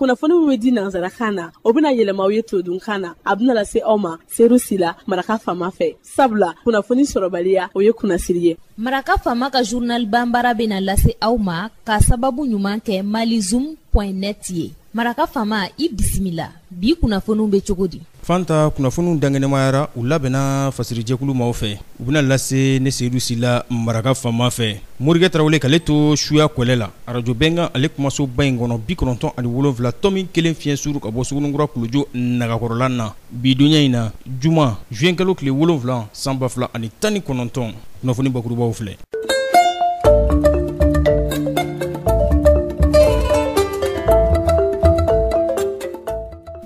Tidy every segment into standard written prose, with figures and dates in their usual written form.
Kunnafoni min bɛ di nansarakan na, o bɛna yɛlɛma aw ye todunkan na. A bɛna lase aw ma Seyidu Sila, Maraka Faama fɛ. Sabula kunnafoni sɔrɔbaliya, o ye kunnasiri ye. Maraka Faama ka journal banbara bɛna lase aw ma ka sababu ɲuman kɛ malizoom.net ye. Maraka Faama, i bisimila. Bi kunnafoniw bɛ cogo di? Fanta, kunnafoniw dankɛnɛmayara, u labɛnna fasirijɛkulu maaw fɛ. U bɛna lase ne Seyidu Sila, Maraka Faama fɛ. Morikɛ Tarawele k'ale to suya kɔlɛ la, arajo Bɛnkan ale kumasoba in kɔnɔ, 97.1 fiɲɛ suuru ka bɔ Sugunikura Kulujo nagakɔrɔla na. Bi donya in na, juma juin kalo tile 7 san 2019, kunnafoni bakurubaw filɛ.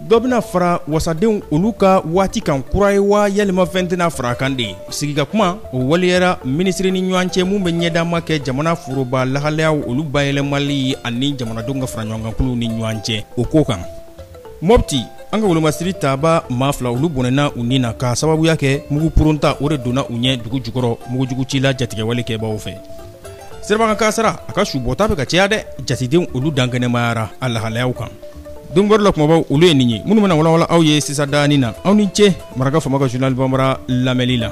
Dɔ bɛna fara wasadenw olu ka waati kan kura ye wa, yalima fɛn tɛna fara a kan de? Sigika kuma o waleyara minisiri ni ɲɔgɔn cɛ mun bɛ ɲɛdama kɛ jamana foroba lahalayaw olu bayɛlɛmali ani jamanadenw ka faraɲɔgɔnkankuluw ni ɲɔgɔn cɛ o ko kan. Mɔpti, an ka wolomasiri taba maa fila olu bɔnɛna u ni na k'a sababuya kɛ mugu poronta o de donna u ɲɛ dugu jukɔrɔ mugujugucila jatigɛwale kɛbaaw fɛ. Sirabakan kasara a ka subɔta bɛ ka caya dɛ, jatedenw olu dankɛnɛmayara a lahalayaw kan. Donkibaru la kumabaw olu ye nin ye minnu bɛna walawala aw ye sisan daani na. Aw ni ce Maraka Faama ka journal banbara lamɛnli la.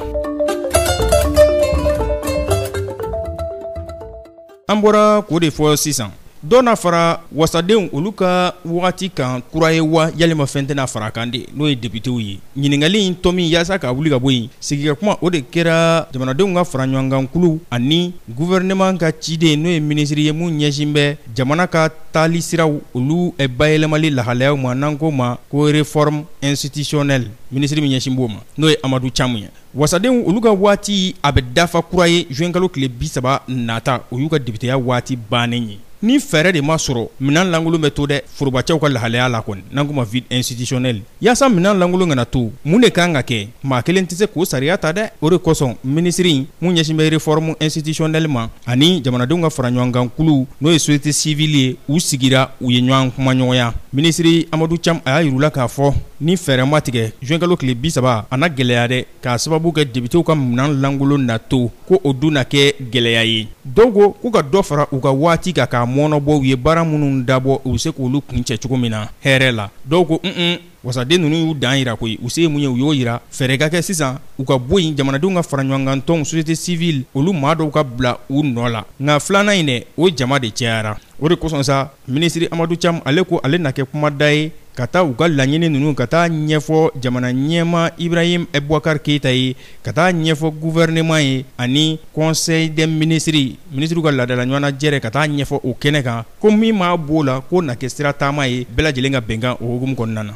An bɔra k'o de fɔ sisan, dɔ na fara wasadenw olu ka wagati kan kura ye wa, yalima fɛn tɛna fara a kan de, n'o ye depitew ye. Ɲininkali in tɔmi yaasa k'a wuli ka bɔ yen, sigikakuma o de kɛra jamanadenw ka faraɲɔgɔnkankulu ani gouvernement ka ciden n'o ye minisiri ye mun ɲɛsin bɛ jamana ka taali siraw olu bayɛlɛmali lahalayaw ma, n'an k'o ma ko réforme institutionnelle, minisiri min ɲɛsin b'o ma, n'o ye Amadu Camu ye. Wasadenw olu ka waati a bɛ dafa kura ye juin kalo tile 30 nata, o y'u ka depiteya waati bannen ye. Ni fɛɛrɛ de ma sɔrɔ, minɛn lankolon bɛ to dɛ forobacɛw ka lahalaya la kɔni, n'an k'o ma vide institutionnel. Yaasa minɛn lankolon kana to, mun de kan ka kɛ? Maa kelen tɛ se k'o sariya ta dɛ. O de kosɔn minisiri mun ɲɛsin bɛ réforme institutionnelle ma ani jamanadenw ka faraɲɔgɔnkankulu n'o ye société civile ye, u sigira u ye ɲɔgɔn kumaɲɔgɔnya. Minisiri Amadu Cam a y'a yir'u la k'a fɔ ni fɛɛrɛ ma tigɛ juin kalo tile 30, a na gɛlɛya dɛ, k'a sababu kɛ depitew ka minɛn lankolon na to, ko o dun na kɛ gɛlɛya ye. Dɔw ko k'u ka dɔ fara u ka waati kan k'a mɔɔnɔbɔ, u ye baara minnu dabɔ u bɛ se k'olu kuncɛ cogo min na hɛrɛ la. Dɔw ko un, wasaden ninnu y'u dan yira koyi, u se ye mun ye u y'o yira. Fɛɛrɛ ka kɛ sisan u ka bɔ yen, jamanadenw ka faraɲɔgɔnkantɔnw société civile olu maa dɔw ka bila u nɔ la. Nka filanan in dɛ, o jama de cayara. O de kosɔn sa minisiri Amadu Cam ale ko ale na kɛ kumada ye ka taa u ka laɲini ninnu ka taa ɲɛfɔ jamana ɲɛmaa Ibrahim Boubacar Keita ye, ka taa ɲɛfɔ gouvernement ye ani conseil des ministres, minisiriw ka laadala ɲɔgɔnnajɛrɛ, ka taa ɲɛfɔ o kɛnɛ kan ko min maa b'o la k'o na kɛ sira taama ye bɛɛ lajɛlen ka bɛnkan o hukumu kɔnɔna na.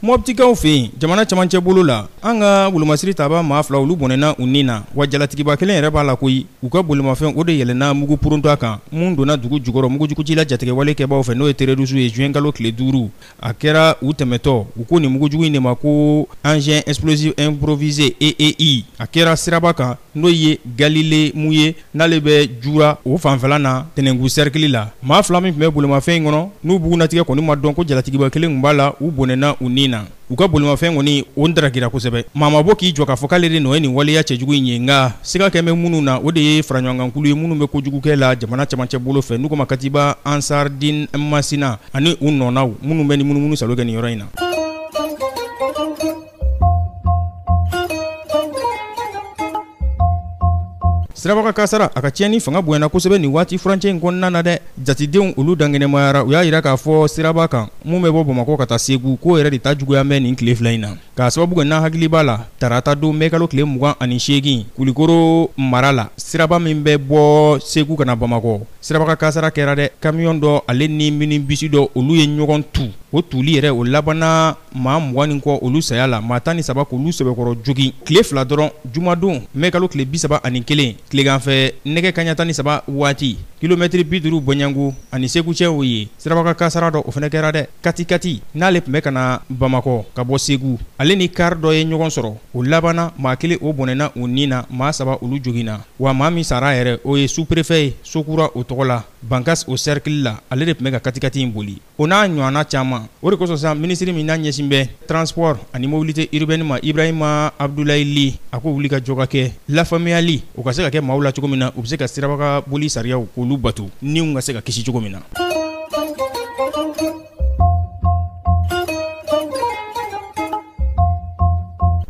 Mɔptikaw fɛ yen, jamana camancɛ bolo la, an ka wolomasiri taba maa fila olu bɔnɛna u ni na, wa jalatigiba kelen yɛrɛ b'a la koyi. U ka bolimafɛn o de yɛlɛnna mugu poronta kan mun donna dugu jukɔrɔ mugujugucila jatigɛwale kɛbaaw fɛ, n'o ye terroriste ye juin kalo tile 5. A kɛra u tɛmɛtɔ, u ko nin mugujugu in de ma ko engin explosif improvisé EEI. A kɛra siraba kan n'o ye Galilemu ye, n'ale bɛ Jura o fanfɛla na Tɛnɛnku sɛrikili la. Maa fila min tun bɛ bolimafɛn in kɔnɔ, n'u bugunnatigɛ kɔni ma dɔn, ko jalatigiba kelen tun b'a la, u bɔnɛna u ni na. U ka bolimafɛn kɔni o darakira kosɛbɛ. Maa ma bɔ k'i jɔ k'a fɔ k'ale de nɔ ye nin waleya cɛjugu in ye, nka siga kɛn bɛ minnu na, o de ye faraɲɔgɔnkankulu ye minnu bɛ kojugukɛ la jamana camancɛ bolo fɛ, n'u k'o ma Katiba Ansardine Masina ani u nɔnaw minnu bɛ ni munumunu salo kɛ nin yɔrɔ in na. Sirabakan kasara a ka tiɲɛni fanga bonyana kosɛbɛ nin waati furancɛ in kɔnɔna na dɛ. Jatedenw olu dankɛnɛmayara, u y'a jira k'a fɔ siraba kan mun bɛ bɔ Bamakɔ ka taa Segu, k'o yɛrɛ de ta juguya bɛ nin tile fila in na, k'a sababu kɛ n'an hakili b'a la tarata don mɛ kalo tile 28 Kulikoro mara la, siraba min bɛ bɔ Segu ka na Bamakɔ, sirabakan kasara kɛra dɛ. Kamiyɔn dɔ ale ni minibisi dɔ olu ye ɲɔgɔn tu, o tuli yɛrɛ o labanna maa 20 ni kɔ olu saya la, maa 13 k'olu sɛbɛkɔrɔ jogin tile fila dɔrɔn, jumadon mɛ kalo tile 31 tileganfɛ nɛgɛ kaɲa 13 waati, kilomɛtiri 50 bɔɲɔgɔnko ani Segu cɛ, o ye sirabakan kasara dɔ o fana kɛra dɛ. Katikati n'ale tun bɛ ka na Bamakɔ ka bɔ Segu, ale ni kari dɔ ye ɲɔgɔn sɔrɔ, o labanna maa kelen o bɔnɛna o ni na, maa saba olu joginna, wa maa min sara yɛrɛ o ye sous-préfet ye Sokura o tɔgɔ la Bankas o sɛrikili la, ale de tun bɛ ka katikati in boli. O n'a ɲɔgɔnna caman. O de kosɔn sa minisiri min n'a ɲɛsin bɛ ɲɛsin bɛ transport ani mobilité urbaine ma, Ibrahima Abdoulaye Ly, a ko wuli ka jɔ ka kɛ, lafaamuyali o ka se ka kɛ maaw la cogo min na u bɛ se ka siraba boli sariyaw k'olu bato, niw ka se ka kisi cogo min na.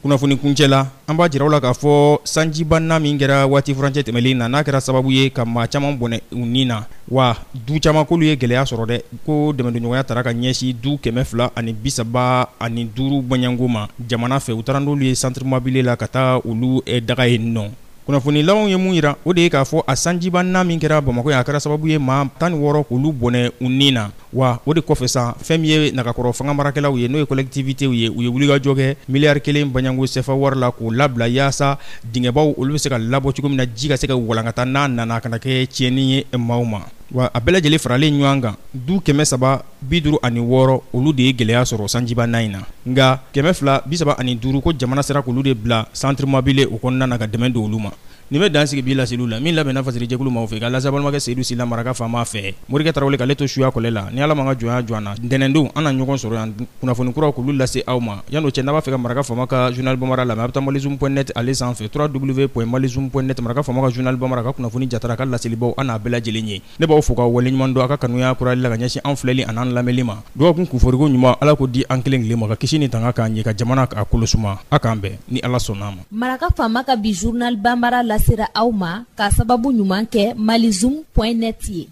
Kunnafoni kuncɛ la, an b'a jira aw la k'a fɔ sanjiba na min kɛra waati furancɛ tɛmɛlen na, n'a kɛra sababu ye ka maa caman bɔnɛ u ni na, wa du caman k'olu ye gɛlɛya sɔrɔ dɛ, ko dɛmɛdonɲɔgɔnya tara ka ɲɛsin du 235 baɲango ma jamana fɛ. U taara n'olu ye centre Mabile la ka taa olu daga yen nɔ. Kunnafoni labanw ye mun yira? O de ye k'a fɔ a sanjiba na min kɛra Bamakɔ yan, a kɛra sababu ye maa 16 k'olu bɔnɛ u ni na. Wa o de kɔfɛ sa, fɛn min ye nagakɔrɔ fanga marakɛlaw ye, n'o ye collectivitéw ye, u ye wulikajɔ kɛ 1 miliyari baɲango sefa wari la k'o labila yaasa dingɛbaw olu bɛ se ka labɔ cogo min na, ji ka se ka walankata n'a nana, a kana kɛ tiɲɛni ye maaw ma. Wa a bɛɛ lajɛlen faralen ɲɔgɔn kan, du 356, olu de ye gɛlɛya sɔrɔ sanjiba na in na. Nka 235, ko jamana sera k'olu de bila centre Mabile o kɔnɔna na ka dɛmɛ don olu ma. Nin bɛ dan sigi bi laseliw la min labɛnna fasirijɛkulu maaw fɛ, ka lase balimakɛ Seyidu Sila maraka faama fɛ, Morikɛ Tarawele k'ale to suya kɔlɛ la. Ni Ala ma ka jɔnya jɔ an na, ntɛnɛndon an na ɲɔgɔn sɔrɔ yan kunnafoni kuraw k'olu lase aw ma. Yan'o cɛ, n'a b'a fɛ ka maraka faama ka journal bambara lamɛn, a bɛ taa malizoom.net ale sanfɛ, www.malizoom.net. Maraka faama ka journal bambara ka kunnafoni jatara ka laselibaw, an n'a bɛɛ lajɛlen ye. Ne b'aw fo k'aw waleɲuman dɔn a ka kanuya kurali la ka ɲɛsin an filɛli an'an lamɛnli ma. Dɔgɔkun kunforiko ɲuman, Ala k'o di an kelen kelen ma, ka kisi ni tanga k'an ye, ka jamana k'a kolo suma. A k'an bɛn ni Ala sɔnna a ma. Maraka faama ka bi journal bambara lasera aw ma k'a sababu ɲuman kɛ malizoom.net ye.